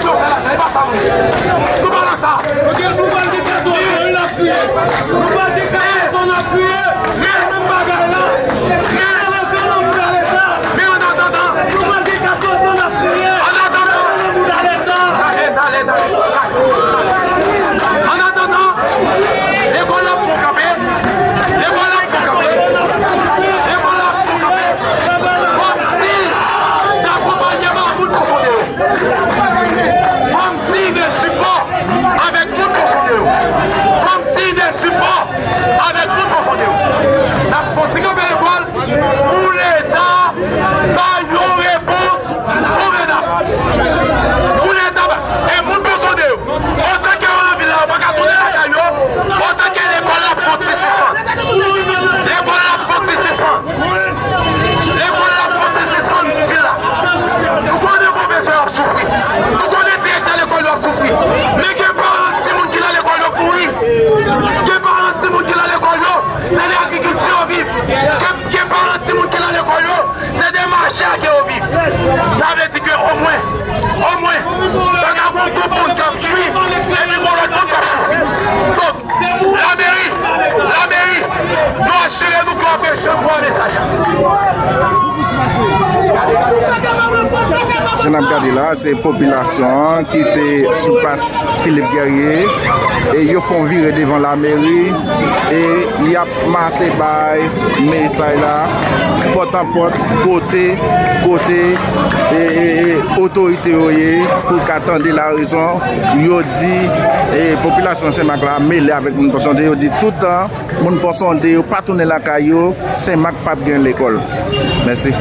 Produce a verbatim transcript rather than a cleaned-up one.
Yo fè la, e pa sa nou. Nou pa nan sa. Nou pral gen katòz an, n ap kriye. Nou pral gen katòz an, n ap kriye. Se menm bagay la. Leve nan bouda Leta. Men an atandan. Nou pral gen katòz an, n ap kriye. An atandan. Leve nan bouda Leta. Tale, tale, tale. An atandan, lekòl la ap fon kanpe. Lekòl la ap fon kanpe. Lekòl la ap fon kanpe. Kòm siy dakonpanyman a moun pòsonde yo. Kòm siy de sipò avèk moun pòsonde yo. Kòm siy de sipò avèk moun pòsonde yo. N ap fon ti kanpe lekòl pou Leta bay yon repons konvenab. Pou Leta bay. E moun pòsonde yo, otan ke yo nan vil la, yo pa ka tounen lakay yo, otan ke lekòl la ap kontinye sispann. Lekòl la ap kontinye sispann. Lekòl la ap kontinye sispann vil la. Nou konnen pwofesè yo ap soufri. Nou konnen direktè lekòl yo ap soufri. Men gen paran timoun ki nan lekòl yo mouri. Gen paran timoun ki nan lekòl yo, se de agrikilti yo viv. Gen, gen paran timoun ki nan lekòl yo, se de mache ke yo viv. Sa vle di ke omwen, omwen, pa ka gon gwoup moun k ap jwi, epi gon lòt moun k ap soufri. Donk, lameri, lameri, nou asire nou ke w ap resevwa mesaj la. Jan n ap gade la, se popilasyon an ki te sou plas Philippe Guerrier, e yo fè yon vire devan lameri, e y ap mase bay mesaj la, pòt an pòt, kote, kote, e, e, e, otorite yo ye, pou ka tande larezon. Yo di, e, popilasyon Senmak la mele avèk moun pòsonde, yo di toutan, moun pòsonde yo pa tounen lakay yo, Senmak p ap gen lekòl. Mèsi.